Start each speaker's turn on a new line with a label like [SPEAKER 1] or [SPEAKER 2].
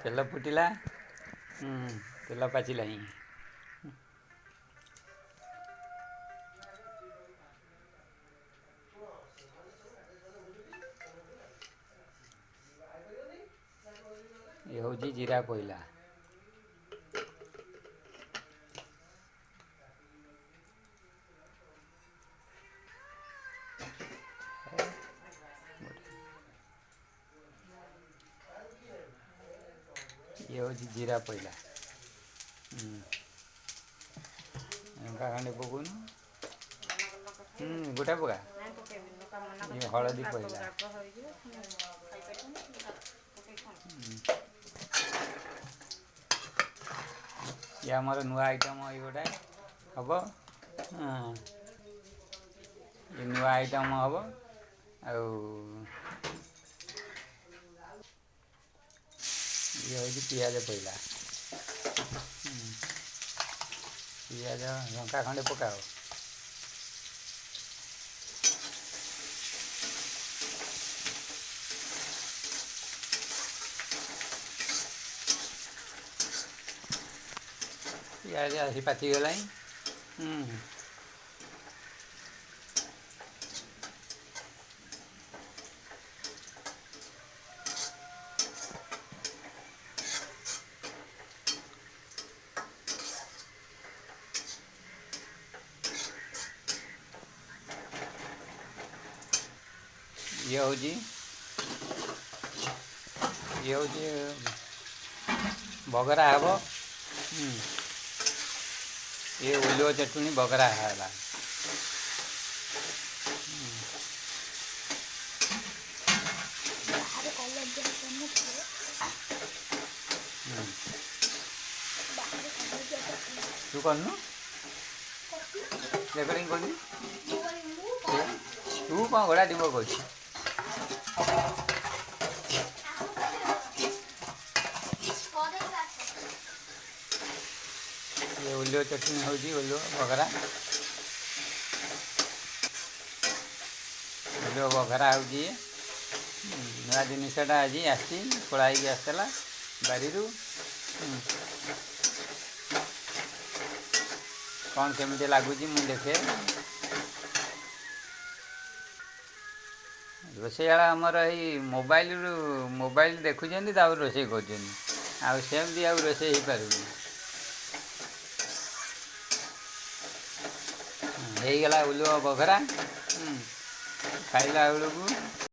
[SPEAKER 1] ତେଲ ଫୁଟିଲା, ତେଲ ପାଚିଲାଣି। ଇଏ ହେଉଛି ଜିରା ପଇଲା। ଇଏ ହେଉଛି ଜିରା ପଇଲା। ଲଙ୍କା ଖଣ୍ଡେ ପକଉନୁ? ଗୋଟା ପକା।
[SPEAKER 2] ନାଇଁ, ପକେଇବିନି ଲଙ୍କା, ମନା
[SPEAKER 1] ଇଏ
[SPEAKER 2] କରୁଛି।
[SPEAKER 1] ହଳଦୀ
[SPEAKER 2] ରାଗ
[SPEAKER 1] ପଇଲା।
[SPEAKER 2] ରାଗ ହେଇଯିବ, ପୁଣି ଖାଇପାରିବନି। ପକେଇ କ'ଣ?
[SPEAKER 1] ଇଏ ଆମର ନୂଆ ଆଇଟମ୍, ଏଇ ଗୋଟାଏ ହେବ। ହଁ, ଏ ନୂଆ ଆଇଟମ୍ ହେବ। ଆଉ ଇଏ ହେଉଛି ପିଆଜ ପଇଲା। ପିଆଜ ଲଙ୍କା ଖଣ୍ଡେ ପକାଅ। ପିଆଜ ଆସି ପାଚିଗଲାଣି। ଇଏ ହେଉଛି ଇଏ ହେଉଛି ବଗରା ହେବ। ଇଏ ଓଲୁଅ ଚଟୁଣି ବଗରା ହେଲା।
[SPEAKER 3] ବାହାରେ କଲର୍ ଦିଆ କରିନଥିଲେ। ବାହାରେ କଲର୍ ଦିଆ କରିଥିଲେ।
[SPEAKER 1] ତୁ କରୁନୁ, ରେକର୍ଡ଼ିଂ କରୁନି।
[SPEAKER 3] ମୁଁ କରିଛି।
[SPEAKER 1] ତୁ କ'ଣ ଘୋଡ଼ା ଡିମ୍ବ କହୁଛୁ?
[SPEAKER 3] କରେଇ ଆସ।
[SPEAKER 1] ଇଏ ଓଲୁଅ ଚଟଣି ହେଉଛି, ଓଲୁଅ ବଘରା। ଓଲୁଅ ବଘରା ହେଉଛି ଇଏ। ନୂଆ ଜିନିଷଟା ଆଜି ଆସିଛି, ଖୋଳା ହେଇକି ଆସିଥିଲା ବାରିରୁ। କ'ଣ କେମିତି ଲାଗୁଛି ମୁଁ ଦେଖେ। ରୋଷେଇଆଳ ଆମର ଏଇ ମୋବାଇଲରୁ ମୋବାଇଲ ଦେଖୁଛନ୍ତି, ତାପରେ ରୋଷେଇ କରୁଛନ୍ତି। ଆଉ ସେମିତି ଆଉ ରୋଷେଇ ହେଇପାରୁନି। ହେଇଗଲା ଓଲୁଅ ବଘରା। ଖାଇଲା ବେଳକୁ